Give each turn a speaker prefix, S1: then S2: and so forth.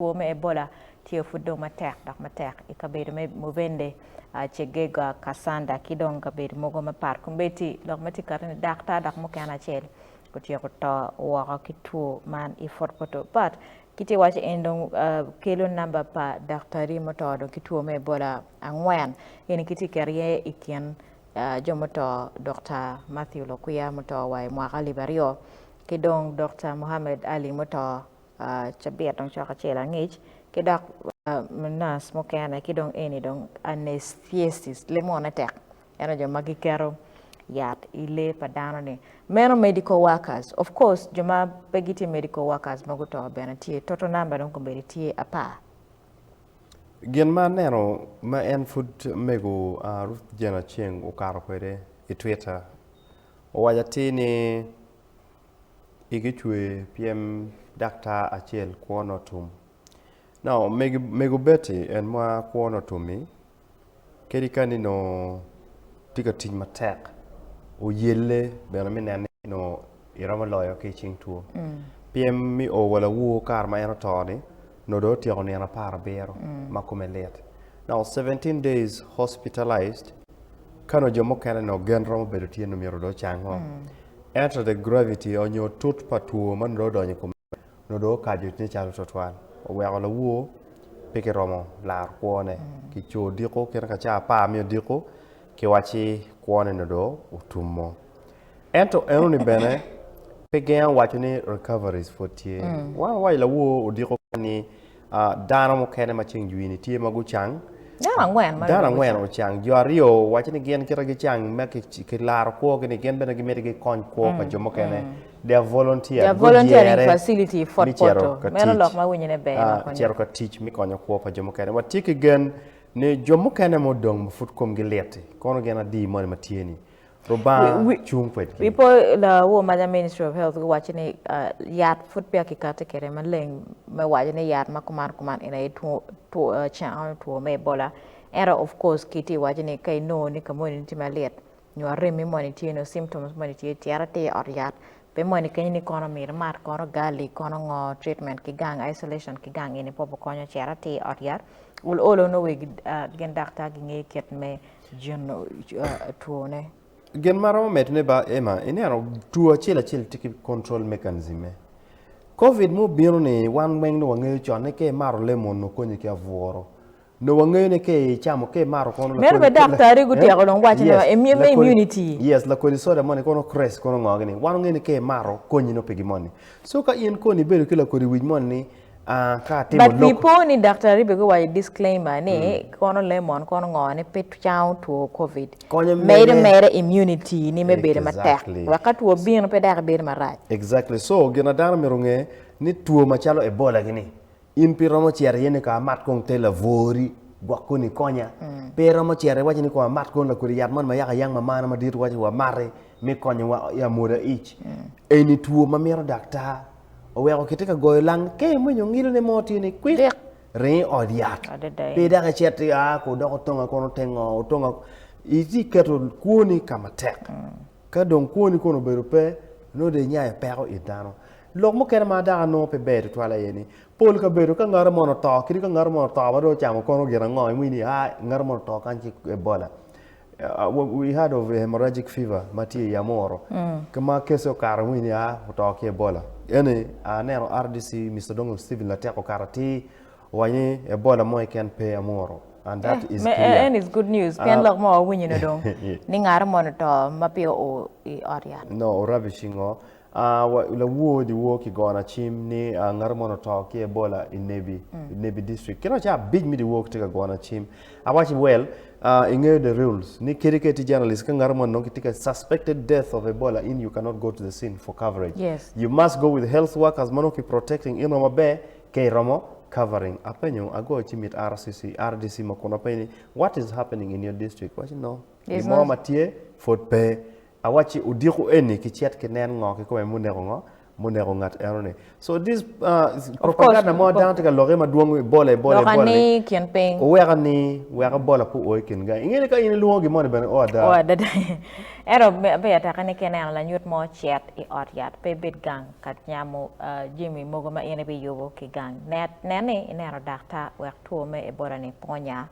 S1: Two me Ebola tye pud dong matek dok matek i kabedo me Mubende, Cegega, Kassanda ki dong kabedo mogo mapat. Kombeddi lok ma tye ka kati ni daktar dok mukene acel otyeko to woko ki two man i Fort Portal. But kitye waco en dong kelo namba pa daktari muto dong ki two me Ebola angwen. Eni kitye keto iye i kin jo muto Dokta Matthew Lokwiya muto wa i mwaka alip aryo ki dong Dokta Mohammed Ali muto cabit dong cok acel angec ki dok nurse mukene ki dong eni dong anesthesist lee mone tek ento jo ma giketo yat i lee pa dano ni meno medical workers of course jo ma pe gitye medical workers ma guto bene tye total number dong kombeddi tye apar.
S2: Gin ma aneno ma en pud mego Ruth Jane Aceng okato kwede i twitter owaco atir ni Igi cwer pien daktar acel kwone otum. Now, mego Betty en ma kwone otum-mi, kadi ka ni nongo tye ka tic matek, oyelle bene me neno ni nongo eromo loyo ki i cing two. Pien me o wa lawor kare ma en oto-ni, nongo dong otyeko nino aparabiro ma kome lit. Now, 17 days hospitalized, ka nongo jo mukene nongo gen romo bedo tye ni myero dong ocango. Ento the gravity onyo tut pa two ma nongo odonyo i kome nongo dong okaco ne calo twatwal oweko lawor pe kiromo laro kwone. Kico odiko kite ka caa apar me odiko kiwacci kwone nongo dong otumo. Ento enoni bene pe gengo waco ni recoveries pud tye. Wan wawaco lawor odiko ni Dano mukene ma ceng jwi-ni tye ma gucang.
S1: Dano angwen ma
S2: Dano angwen ocang. Jo aryo waco ni gin kite gicang ma kilaro kwogi-ni gin bene gimito gikony kwo pa jo mukene. They are volunteer.
S1: They are volunteering facility i Fort Portal. Meno lok ma winyone ber ma konyo.
S2: Cito ka tic me konyo kwo pa jo mukene. Watye ki gen ni jo mukene ma odong ma pud komgi lit-ti kono gin adi moni ma tye-ni Rubanga cung kwedgi.
S1: Wi po lawor maca Ministry of Health guwaco ni yat pud peya kikati kwede maleng me waco ni yat ma kuman kuman en aye cango two me Ebola. Ento of course kitye waco ni ka inongo ni ka moni tye malit nyo aremi moni tye nyo symptoms moni tye cit atir i ot yat pe moni kenyo ni kono myero imat kono garlic kono ngo treatment ki gang isolation ki gang eni pe obikonyo cit atir i ot yat ol olo nongo wegi gin daktar gingeyo kit me jino twone.
S2: Gin ma aromo medone ba Emma, ineno two acel acel tye ki control mechanism me. Covid ma obino ni wan weng nongo wangeyo con ni ka imato lemon nongo konyi ki abworo. Nongo wangeyo ni ka icamo ka imato kono
S1: Meno bene daktari gutyeko dong waco ni me immunity.
S2: Yes, lakodi soda moni kono craze kono ngo gini. Wan wangeyo ni ka imato konyi nongo pi gin moni. So ka in koni ibedo ki lakodi wic moni ni ka atimo
S1: But wi po ni daktari bene guwaco disclaimer ni kono lemon kono ngo ni pe cango two covid.
S2: Konyo
S1: Medo
S2: mere.
S1: mere immunity ni me bedo matek
S2: Exactly.
S1: wek ka two bino pe dok ibedo marac.
S2: Exactly. So gin ma dano myero onge ni two macalo Ebola gini in pe iromo cito iye ni kong amat kong te labwori gwok koni ikonya. Pe iromo cito iwaco ni kong amat kong lakodi yat moni ma yaka yang mamana madit waco wamati me konyowa i amwoda ic. Eni two ma mito daktar oweko kitye ka goyo lang ka imwinyo ngilone mo tye ni kwik ring i ot yat pe dok icit ia ko dok otonga kono otengo otonga itye keto kwoni ka matek ka dong kwoni kono obedo pe nongo dong inyayo peko it dano lok mukene ma dok anongo pe ber tutwal aye ni pol kabedo ka ngato moni oto kadi ka ngato moni oto ma dong ocamo kono gin ango iwinyo ni aa ngato moni oto kany ki ebola We heard of hemorrhagic fever ma tye i Amuru ki ma kece okato iwinyo ni aa oto ki Ebola. Eni aneno RDC Mister Dongo Stephen Latek okato atir owaco ni Ebola mo keken pe Amuru and that is clear.
S1: En is good news pien lok ma wawinyo ni dong ni ngato moni oto ma peya oo i ot yat.
S2: No, rubbish ngo. Lawor dyewor kigona cim ni ngat moni oto ki Ebola i Nebi, i Nebi district. Kit ma ca abic me dyewor kitye ka gona cim. Awaci well, ingeyo the rules ni kadi ka itye journalist ka ngat moni nongo kitye ka suspected death of Ebola in you cannot go to the scene for coverage.
S1: Yes.
S2: You must go with health workers ma nongo ki protecting in maber ka iromo covering. Apenyo, agoyo cim it RCC, RDC ma kun apenyo ni what is happening in your district? Waci no,
S1: There's
S2: gin mo
S1: no
S2: ma tye pud pe. Awacci odiko eni kicit kinen ngo kikome muneko ngo? Muneko ngat eno ni. So this propaganda mo dano tye ka lokke madwong Ebola Ebola Ebola ni.
S1: Lok ani kin piny.
S2: Oweko ni wek Ebola pe oo i kin gang. Inge ni ka in ilwongo gin moni bene o ada.
S1: O adada. Ento ber teke ni ka ineno lanyut mo cet i ot yat pe ibed gang ka nyamo jami mogo ma in ibiyubo ki gang. Nen ni ineno daktar wek two me Ebola ni pe onya.